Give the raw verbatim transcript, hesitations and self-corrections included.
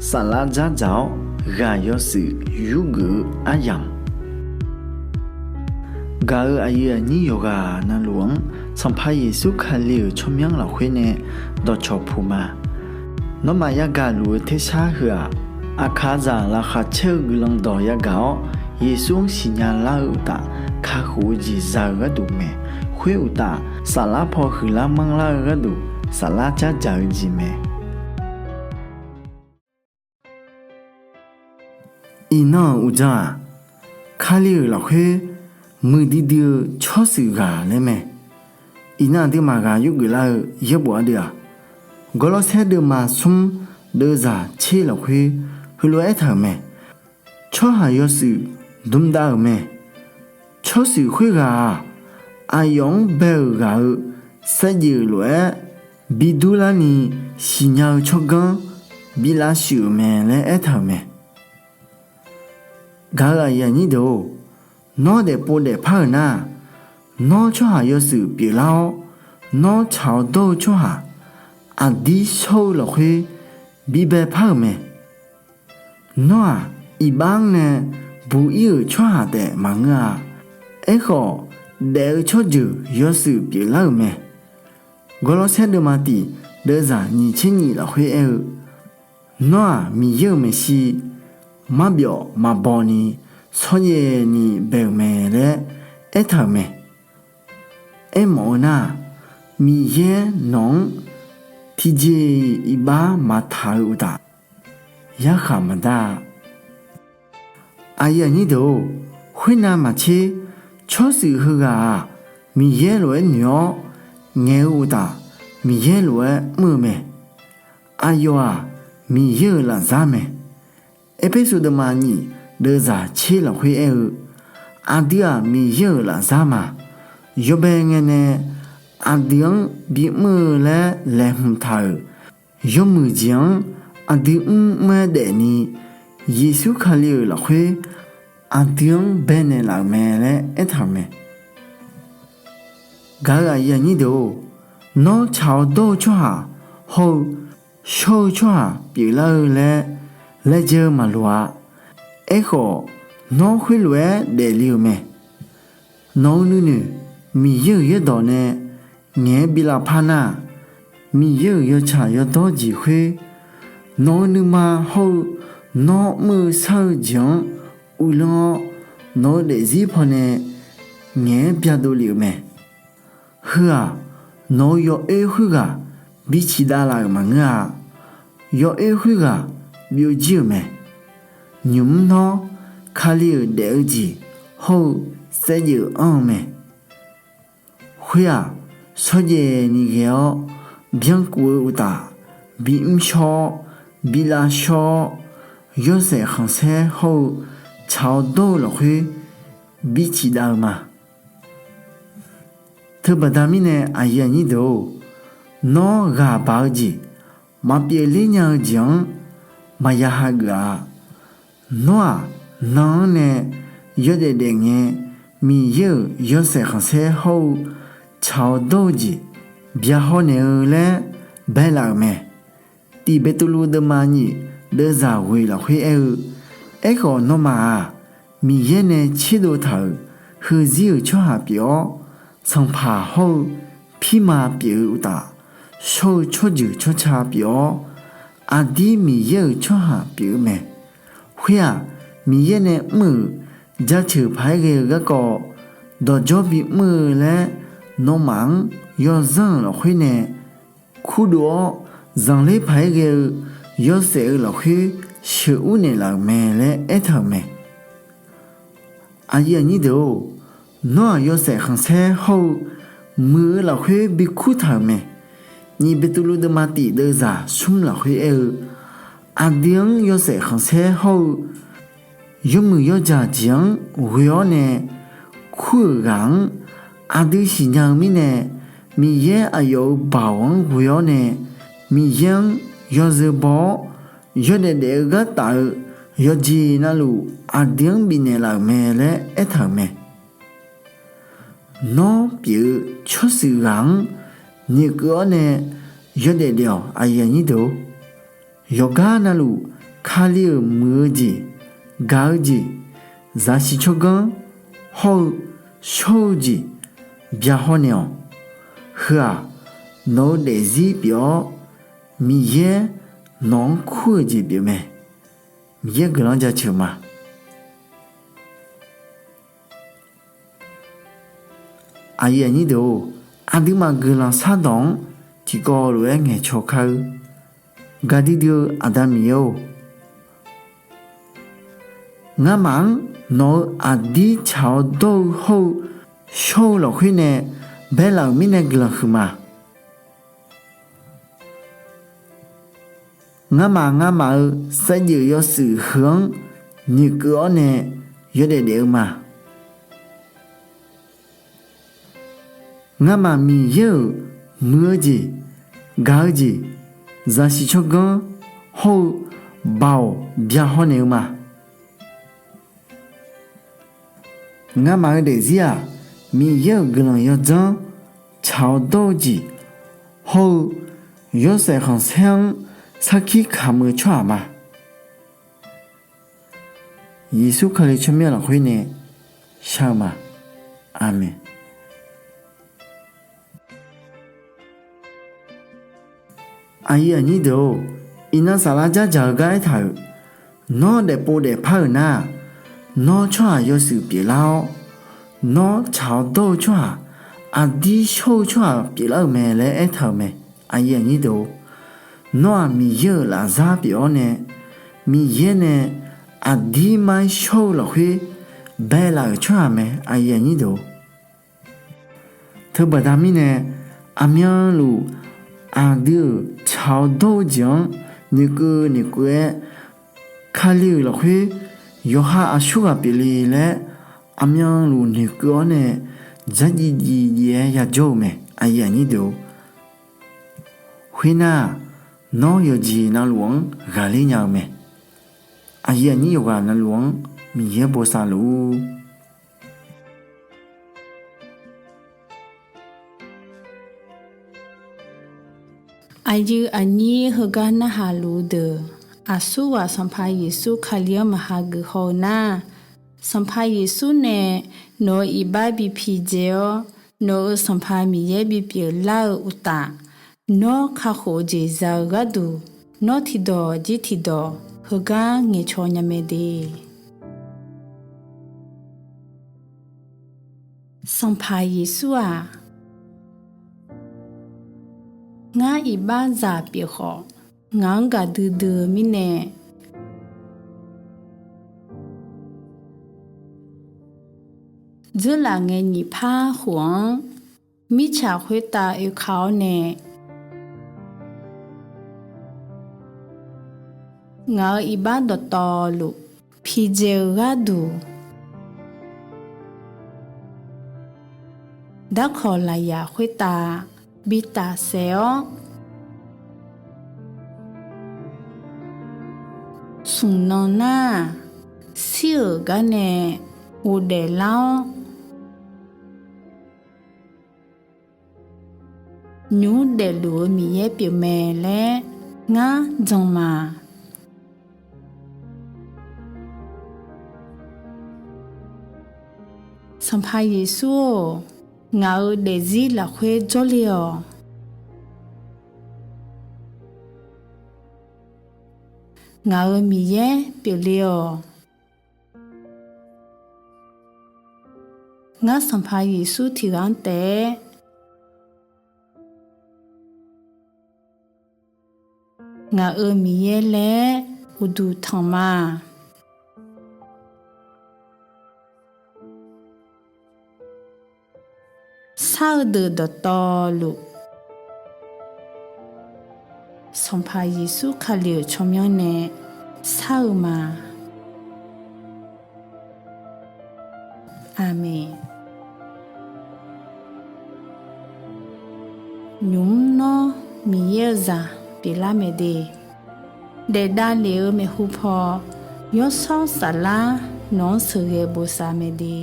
Saflar dzardzaq-awr ghaq yawshuif yurgeuf-eu aryamq, gaq-euq aqyuif aqnyir yawqghaq navluf-anr Sanqpaq Yeqsur Kali-euq tsawrmyanr lafkhoer nae dawqcawq puq ma. Nawmaf yagaq luf-eu tersar heu-aq, aqkaqzaq laqkhaq caer-eu guiqlanq dawq yagaq-awr, Yeqsur-anr siqnya lar-eu uqtaf, kakhof-eu jeq za-eu gharduq mae. Khoer uqtaf, saflar paw huiqlar manrlar-eu gharduq, saflar dzardzaq-eu jeq mae. Iqnan-euq uqdzan-aq, Kali-euq lafkhoer muiqdui dui-eu tsawrshuif ghaq laer mae. Iqnan aqduimaf ghaq yurgeuf lar-eu yaerbof ardeuv-aq, Gawrlawrsaer deuvma smr deuvzaq tser lafkhoer heulof-aer aertaq-euq mae. Tsawrhaq yawshuif dmdav-euq mae. Tsawrshuif khoerghaq-aq, aqyawf-anr bae-euq ghaq-eu saevdzeuf lof-aer bidurlarni siqnya-eu tsawrganr bilav shuif-euq mae laer aertaq-euq mae. Gaq-euq aqyuif aqnyir deuq-or, nawr daefpov daefpar-euq nar-aq, nawr tsawrhaq yawshuif pyeuflar-awr, nawr tsaq-awr dawr-eu tsawrhaq aqdir shawr-eu lafkhoer bibae par-euq mae. Nawr-aq, iqbax-anr nae buq-ir-euq tsawrhaq taef maqngeur-a. Aerkhawf, daef-eu tsawrjeuq yawshuif pyeuflar-euq mae. Gawrlawrsaer deuvma tif deuvzaq nyiq tser nyiq lafkhoer aer-eu, Nawr-aq, Miqyaer-euq maeqshi marbyawf maqbaw ni shawrjaev ni bae-euq mae laer aertaq-euq mae. Aermawf-eu nar-aq, Miqyaer nawq-anr tiqjeq-iq iqbax maqtaq-eu uqtaf, yarkhaq maqdar-a. Aqyuif aqnyir deuq-or, khoernav maqtser, tsawrshuif heughaq-aq, Miqyaer lof-aer noeq-awr ngaeq-eu uqtaf, Miqyaer lof-aer mr-eu mae. Aqyawf-aq, Miqyaer-euq lafzar mae. Erpersu deuvma nyiq deuvzaq tser lafkhoer aer-eu, Aqdui-aq, Miqyaer-euq lafzar ma. Yawbae ngae nae aqdui-anr bimr-eu laer laeqhmq taq-euq yawmuiq jeq-anr aqdui mrmr-aer daefni, Yeqsur Kali-euq lafkhoer aqdui-anr baenaeq laf-euq mae laer aertaq-euq mae. Gaq-euq aqyuif aqnyir deuq-or, nawr tsaq-awr dawr-eu tsawrhaq hawr-eu shawr-eu tsawrhaq pyeuflar-eu laer laejae-eu maqloq-a. Aerkhawf, nawr khoerlof-aer daefle-euq mae. Nawq-eu nuinoeq Miqyaer-euq yaerdawq nae ngaeq-aer bilav par nar-aq, Miqyaer-euq yawtsaq yawdawr jeq khoer, nawq-eu nuima hawr-eu nawr mr-eu shar-eu jeq-anr uvlanr-awr, nawq-eu daefzir pawnae ngaeq-aer byadov lef-euq mae. Heu-aq, nawq-eu yawoer khoerghaq biciq dav laf-euq maqngeur-a. Yawoer khoerghaq byovjir-euq mae. Nymq-mr nawr Kali-euq daef-eu jeq hawr-eu saevdzeuf anr-eu mae. Khoer-aq, shawrjaev ni ghae-awr byankuf-eu uqtaf, bimr shawr-awr, bilav shawr-awr, yawshaef khanqsaer hawr-eu tsaq-awr dawr-eu lafkhoer biciq dav-eu ma. Teubaqda mirnae aqyuif aqnyir deuq-or, nawr ghaq baq-eu jeq, maqpyeuf ler nya-eu jeq-anr maqya hageuf-a. Nawr-aq, nan-anr nae yawdaef daefngae Miqyaer-euq yawshaef khanqsaer hawr-eu tsaq-awr dawr-eu jeq byaqhaw naeq-eu laer baelaf-euq mae. Tiq Beqtuvluv deuvma nyiq deuvzaq ghoeq lafkhoer aer-eu, Aerkhawf nawmaf-aq, Miqyaer nae tserdov taq-euq heuzir-euq tsawrhaq pyeuf-awr, sanqpaq hawr-eu pirma pyeuf-eu uqtaf, shawr-eu tsawrjeuq tsawrca pyeuf-awr, aqdir Miqyaer-euq tsawrhaq pyeuf-eu mae. Khoer-aq, Miqyaer nae mr-euq jaceuq paq-aer ghae-eu garkawv dawqdzawr bimr-eu laer nawmaf-anr yawzanr-euq lafkhoer nae kurdov-awr, zanqler paq-aer ghae-eu yawshaef-eu lafkhoer sheuqur naeqlaf-euq mae laer aertaq-euq mae. Aqyuif aqnyir deuq-or, nawr-aq yawshaef khanqsaer hawr-eu muiq-eu lafkhoer bikur taq-euq mae. Nyiq Beqtuvluv deuvma tiq deuvzaq smr lafkhoer aer-eu, aqdui-anr yawshaef khanqsaer hawr-eu yawmuiq yawdzaq jeq-anr ghoe-awr nae kur-euq ghaq-anr aqdui siqnya-eu mirnae, Miqyaer aqyawf-euq baoq-anr ghoe-awr nae, Miqyaer-anr yawzeu baw-awr, yawdaef daef-eu gar taf-eu yawqjeq navluf aqdui-anr bifnaeq laf-euq mae laer aertaq-euq mae. Nawr pyeuf-eu tsawrshuif ghaq-anr noeqkeuv-awr nae yawdaef daef-awq. Yawqgar navluf Kali-euq muiq-eu jeq, gaq-eu jeq, zaqsiq tsawrganr hawr-eu shawr-eu jeq byahaw naeq-awq. Heu-aq, nawq-eu daefzir pyeuf-awr, Miqyaer nawq-anr kur-euq jeq pyeufmae. Miqyaer guiqlanq-anr jaceuq ma. Aqyuif aqnyir deuq-or, aqduimaf guiqlanq shardawq-anr tiqkawv lof-aer ngaeqcaw kar-eur. Gaqdui dui-eu Aqda Miqyaer-or, ngamaf-anr nawq-eu aqdir tsaq-awr dawr-eu hawr-eu shawr-eu lafkhoer nae baelaf-euq mirnae guiqlanq huiqma. Ngamaf ngamaf-euq saevdzeuf yawshuif heu-anr noeqkeuv-awr nae yawdaef daef-eu ma. Ngamaf Miqyaer-euq muiq-eu jeq, gaq-eu jeq, zaqsiq tsawrganr hawr-eu baoq byahaw naeq-eu ma. Ngamaf-eu daefzir-aq, Miqyaer-euq guiqlanq yawdzanr tsaq-awr dawr-eu jeq hawr-eu yawshaef khanqsaer-anr sarkir kamq-eu tsawrhaq ma. Yeqsur Kali tsawrmyanr lafkhoer nae shar-eu ma. Aqmeq. Aqyuif aqnyir deuq-or, iqnan saflar dzardzaq-eu gar aertaq-euq, Nawr daefpov daefpar-euq nar-aq, nawr tsawrhaq yawshuif pyeuflar-awr, nawr tsaq-awr dawr-eu tsawrhaq, aqdir shawr-eu tsawrhaq pyeuflar-euq mae laer aertaq-euq mae. Nawr-aq Miqyaer-euq lafzar pyeuf-awr nae, Miqyaer nae aqdirmar-aer shawr-eu lafkhoer baelaf-euq tsawrhaq mae. Teubaqda mirnae, aqmyanluf aqdui-euq tsaq-awr dawr-eu jeq-anr noeqkeuv noeqkeuv-aer, Kali-euq lafkhoer yawqha aqsurghaq pyeufle laer aqmyanluf noeqkeuv-awr nae dzardziv dziv dziv-aer yajawr-eu mae. Khoernar-aq, nawr yawqjeq navluf-anr ghaqler nya-eu mae. Aqyuif aqnyir yawqghaq navluf-anr Miqyaer bosav luf-ur. Aqyuif aqnyir heugar narhaq luf-eu deuq, aqsurghaq Sanqpaq Yeqsur Kali-anr maqha geuf haw-eu nar, Sanqpaq Yeqsur nae nawq-euq iqbax bi pidzae-awr, nawq-euq Sanqpaq Miqyaer bipyeuf lar-eu uqtaf, nawr kakhof-eu jeq za-eu gharduq, nawr tiqdawq jir tiqdawq heugar ngaeqcaw nya mae de. Sanqpaq Yeqsur-aq, ngar iqbaxzaq pyeuf khawf, ngaq-anr gaqdui dui-eu mirnae, dzeurlaf ngae nyiq par khof-anr mirtsaq khoertav oekaq-awr nae, ngaq-euq iqbax dawqtawvluf pidzae-eu gharduq, darkawq lafyaq khoertav bi tafsaef-awr, smq nan nar-aq, shir-euq gar nae ghofdaef lar-awr, nymq mr daefluf-eu Miqyaer pyeufmae laer ngar jan ma. Sanqpaq Yeqsur-or, ngaq-euq daefzir lafkhoer jawrle-awq. Ngaq-euq Miqyaer pyeufle-awq. Ngar Sanqpaq Yeqsur tiqghaq-anr taef-aer ngaq-euq Miqyaer laer uqduq tanq ma. Shar-eu deuq dawqtawvluf, Sanqpaq Yeqsur Kali-euq tsawrmyanr nae shar-eu ma. Aqmeq. Nymq mr nawr Miqyaer-eu zaq pyeuflar mae de. Daef davlef-eu maeqhu paw, Yawshawr Saflar nawq-anr sheuqghae bosav mae de.